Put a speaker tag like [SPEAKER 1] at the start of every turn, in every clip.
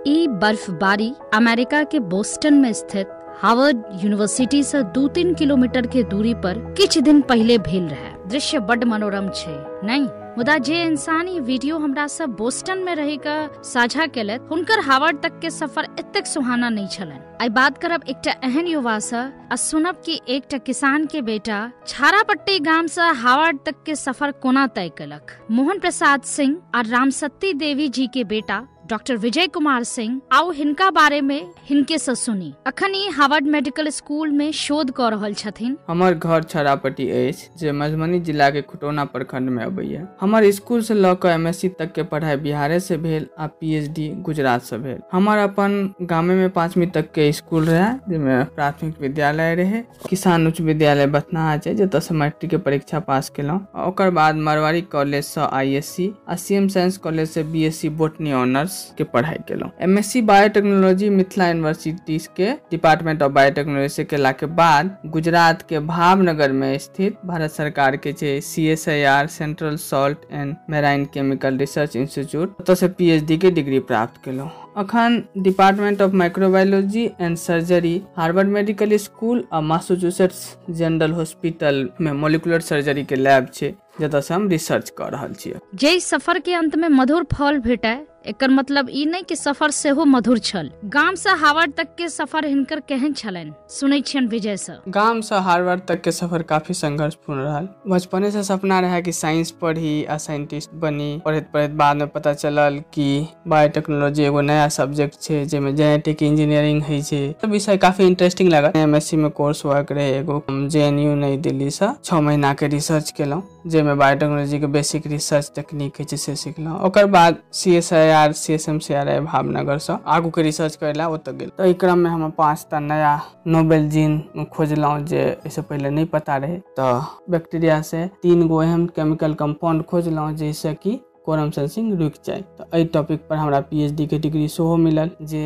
[SPEAKER 1] ई बर्फबारी अमेरिका के बोस्टन में स्थित हार्वर्ड यूनिवर्सिटी से 2-3 किलोमीटर के दूरी पर किछु दिन पहिले भेल रहे। दृश्य बड मनोरम छै नहीं, मुदा जे इंसान ई वीडियो हमरा सब बोस्टन में रही के साझा केलथि, हुनकर हार्वर्ड तक के सफर एतेक सुहाना नहीं छलनि। आइ बात करब एकटा एहन युवा से आ सुनब कि एकटा किसान के बेटा छारापट्टी गाम से हार्वर्ड तक के सफर कोना तय केलक। मोहन प्रसाद सिंह आ रामसत्ती देवी जी के बेटा डॉक्टर विजय कुमार सिंह, आउ हिनका बारे में हिनके से सुनी। अखन ई हार्वर्ड मेडिकल स्कूल में शोध कर रहल छथिन।
[SPEAKER 2] हमर घर छारापट्टी अछि, जे मधुबनी जिला के खुटौना प्रखंड में अबैया। हमर स्कूल से लऽ कऽ एमएससी तक के पढ़ाई बिहारे से भेल आ पीएचडी गुजरात से भेल। हमर अपन गामे में 5वीं तक के स्कूल रहे, जाहिमे प्राथमिक विद्यालय रहे, किसान उच्च विद्यालय बथनाहा छै, जतऽ से मैट्रिक के परीक्षा पास केलहुँ। ओकर बाद मारवाड़ी कॉलेज से आईएससी आ सीएम साइंस कॉलेज से बीएससी बोटनी ऑनर्स के पढ़ाई केलहुँ। एमएससी बायोटेक्नोलॉजी मिथिला यूनिवर्सिटी के डिपार्टमेंट ऑफ बायोटेक्नोलॉजी से केला के बाद गुजरात के भावनगर में स्थित भारत सरकार के छै CSIR central salt and marine chemical research institute, ओतऽ से पीएचडी के डिग्री प्राप्त केलहुँ। अखन department of microbiology and surgery Harvard medical school आ मैसाचुसेट्स जनरल हॉस्पिटल में मोलिकुलर सर्जरी के लैब छै, जतऽ से हम रिसर्च कऽ रहल छियै।
[SPEAKER 1] जे सफर के अंत में मधुर फल भेटै, एकर मतलब ई नहि कि सफर सेहो मधुर छल। गाम से हार्वर्ड तक के सफर हिनकर केहन छलनि, सुनै छियनि विजय से।
[SPEAKER 2] गाम से हार्वर्ड तक के सफर काफी संघर्षपूर्ण रहल। बचपने से सपना रहे कि साइंस पढ़ी आ साइंटिस्ट बनी। पढ़ैत पढ़ैत बाद में पता चलल कि बायोटेक्नोलॉजी एगो नया सब्जेक्ट छै, जाहिमे जेनेटिक इंजीनियरिंग होइ छै। तऽ विषय काफी इंटरेस्टिंग लागल। एमएससी में कोर्स वर्क रहे एगो, जेएनयू नई दिल्ली से 6 महीना के रिसर्च केलहुँ, जाहिमे बायोटेक्नोलॉजी के बेसिक रिसर्च टेक्निक होइ छै से सिखलहुँ। ओकर बाद सीएसआईआर सीएसएमसीआरआई भावनगर से आगू के रिसर्च करे ला ओतऽ गेल। तऽ एहि क्रम में हम 5टा नया नोबेल जीन खोजलहुँ, जे एहिसँ पहिले नहि पता रहे। तऽ बैक्टीरिया से 3 गो एहन केमिकल कंपाउंड खोजलहुँ, जाहिसँ कि कोरम सेंसिंग रुकि जाय। तऽ एहि टॉपिक पर हमरा पीएचडी के डिग्री सेहो मिलल, जे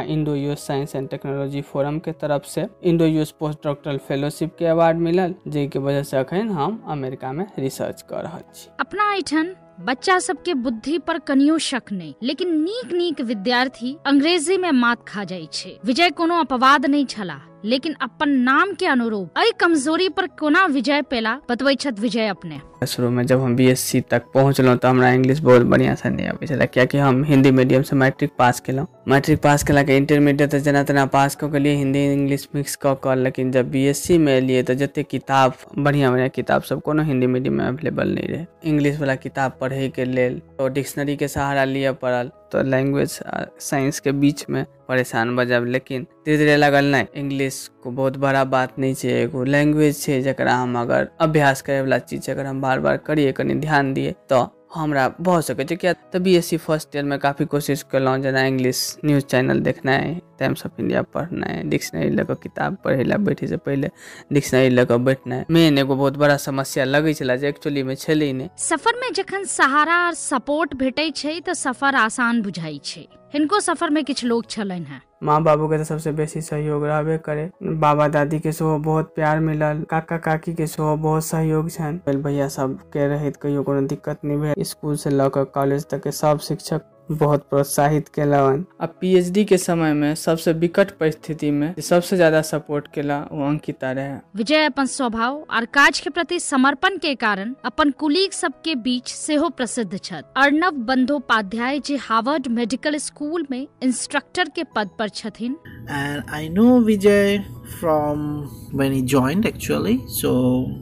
[SPEAKER 2] Indo US science and technology forum के तरफ से Indo US post doctoral fellowship के अवार्ड मिलल, जाहिके वजह से अखन हम अमेरिका में रिसर्च कऽ रहल छी।
[SPEAKER 1] अपना एहिठाम बच्चा सबके बुद्धि पर कनियो शक नहीं, लेकिन नीक नीक विद्यार्थी अंग्रेजी में मात खा जाइ छै। विजय कोनो अपवाद नहीं छला, लेकिन अपन नाम के अनुरूप एहि कमजोरी पर कोना विजय पेला, बतबै छथि विजय अपने।
[SPEAKER 2] शुरू में जब हम बीएससी तक पहुँचलहुँ तऽ हमरा इंग्लिश बहुत बढ़िआँ से नहि अबै छलै, कियाकि हम हिंदी मीडियम से मैट्रिक पास केलहुँ। मैट्रिक पास केलाके इंटरमीडिएट तऽ जेना तेना पास कऽ गेलियै, हिंदी इंग्लिश मिक्स कऽ कऽ। लेकिन जब बीएससी में एलियै तऽ जते किताब बढ़िआँ बढ़िआँ किताब सब कोनो हिंदी मीडियम में अवेलेबल नहि रहै। इंग्लिश वाला किताब पढ़ैके लेल डिक्शनरी के सहारा लिअ पड़ल। तऽ लैंग्वेज आ साइंस के बीच में परेशान भऽ जायब। लेकिन धीरे धीरे लागल नहि, इंग्लिश को बहुत बड़ा बात नहि छै, एगो लैंग्वेज छै जकरा हम अगर अभ्यास करैवला चीज छै, अगर हम बार बार करियै, कनि ध्यान दियै तऽ हमरा भऽ सकै छै। किया तऽ बीएससी फर्स्ट ईयर में काफी कोशिश केलहुँ, जेना इंग्लिश न्यूज चैनल देखनाइ, टाइम्स ऑफ इंडिया पढ़नाइ, डिक्शनरी लऽ कऽ किताब पढ़ै लए बैठैसँ पहिले डिक्शनरी लऽ कऽ बैठनाइ। मेन एगो बहुत बड़ा समस्या लगै छलै, जे एक्चुअली में छलै नहि।
[SPEAKER 1] सफर में जखन सहारा और सपोर्ट भेटै छै तऽ सफर आसान बुझाइ छै। हिनको सफर में किछु लोग छलनि हेँ।
[SPEAKER 2] माँ बाबू के तऽ सबसे बेसी सहयोग रहबे करे, बाबा दादी के सेहो बहुत प्यार मिलल, काका काकी के सेहो बहुत सहयोग छनि, भैया सबके रहैत कहियो कोनो दिक्कत नहि भेल। स्कूल से लऽ कऽ कॉलेज तक के सब शिक्षक बहुत प्रोत्साहित केलनि। आ पीएचडी के समय में सबसे विकट परिस्थिति में सबसे ज्यादा सपोर्ट केला ओ अंकिता रहे।
[SPEAKER 1] विजय अपन स्वभाव और काज के प्रति समर्पण के कारण अपन कुलीग सबके बीच सेहो प्रसिद्ध छथि। अर्णव बंदोपाध्याय जे हार्वर्ड मेडिकल स्कूल में इंस्ट्रक्टर के पद पर छथिन।
[SPEAKER 3] And I know Vijay from when he joined actually, so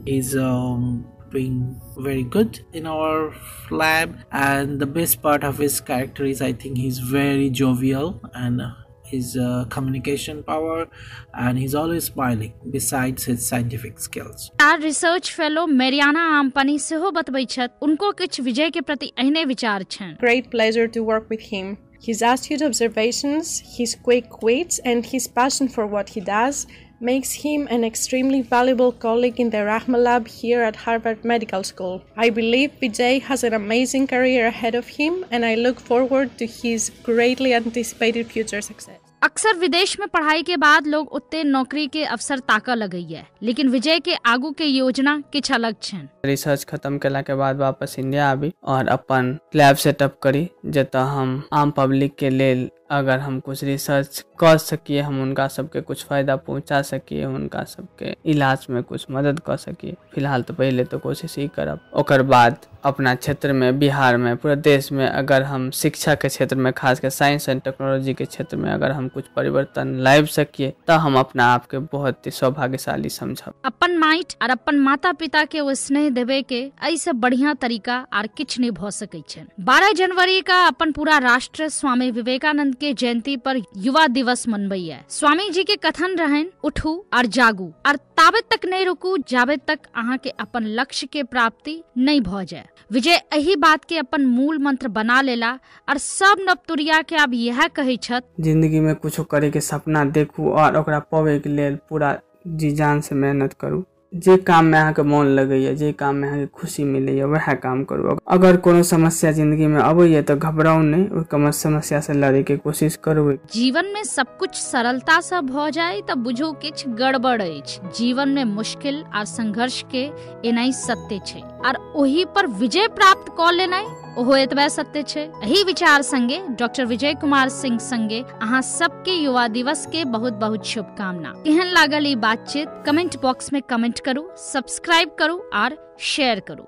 [SPEAKER 3] he's doing very good in our lab, and the best part of his character is I think he's very jovial and his communication power, and he's always smiling besides his scientific skills.
[SPEAKER 1] Are research fellow Mariana Ampani सेहो बतबै छथि, उनको किछु विजय के प्रति एहने विचार छनि।
[SPEAKER 4] Great pleasure to work with him. His astute observations, his quick wits and his passion for what he does makes him an extremely valuable colleague in the Rahma lab here at Harvard Medical School. I believe Vijay has an amazing career ahead of him, and I look forward to his greatly anticipated future success.
[SPEAKER 1] अक्सर विदेश में पढ़ाई के बाद लोग उतने नौकरी के अवसर ताका लगैया, लेकिन विजय के आगू के योजना किछु अलग छनि।
[SPEAKER 2] रिसर्च खत्म केला के बाद वापस इंडिया आबी और अपन लैब सेटअप करी, जतऽ हम आम पब्लिक के लेल अगर हम कुछ रिसर्च कऽ सकिए, हम हुनका सबके कुछ फायदा पहुँचा सकिए, हुनका सबके इलाजमे कुछ मदद कऽ सकिए। फिलहाल तऽ पहिले तऽ कोशिश ई करब, ओकर बाद अपना क्षेत्रमे, बिहारमे, पूरा देशमे अगर हम शिक्षाके क्षेत्रमे, खासकर साइंस एंड टेक्नोलॉजीके क्षेत्रमे अगर हम कुछ परिवर्तन लाबि सकिए तऽ हम अपना आपके बहुत ही सौभाग्यशाली समझब।
[SPEAKER 1] अपन माटि आर अपन माता पिता के ओ स्नेह देवे के एहिसँ बढ़िया तरीका आर किछु नहि भऽ सकै छै। 12 जनवरी का अपन पूरा राष्ट्र स्वामी विवेकानंद के जयंती पर युवा दिवस मनबैया। स्वामी जी के कथन रहनि, उठू आर जागू आर ताबे तक नहीं रुकू जाबे तक अहाँ के अपन लक्ष्य के प्राप्ति नहीं भऽ जाए। विजय एही बात के अपन मूल मंत्र बना लेला और सब नवतुरिया के आब यह कहै छथि,
[SPEAKER 2] जिंदगी में कुछो करे के सपना देखू और ओकरा पवे के लेल पूरा जी जान से मेहनत करू। जे काम में अहाँके मोन लगैया, जे काम में अहाँके खुशी मिलैया, वएह काम करू। अगर कोनो समस्या जिंदगी में अबैया तऽ घबराउ नहि, ओहि समस्या से लड़े के कोशिश करू।
[SPEAKER 1] जीवन में सब कुछ सरलता से भऽ जाय तऽ बुझू किछु गड़बड़ अछि। जीवन में मुश्किल आर संघर्ष के एनाइ सत्य छै आर ओही पर विजय प्राप्त कऽ लेनाइ ओहो एतबे सत्य छै। एही विचार संगे डॉक्टर विजय कुमार सिंह संगे अहाँ सबके युवा दिवस के बहुत बहुत शुभकामना। केहन लागल ई बातचीत कमेंट बॉक्स में कमेंट करू, सब्सक्राइब करू आर शेयर करू।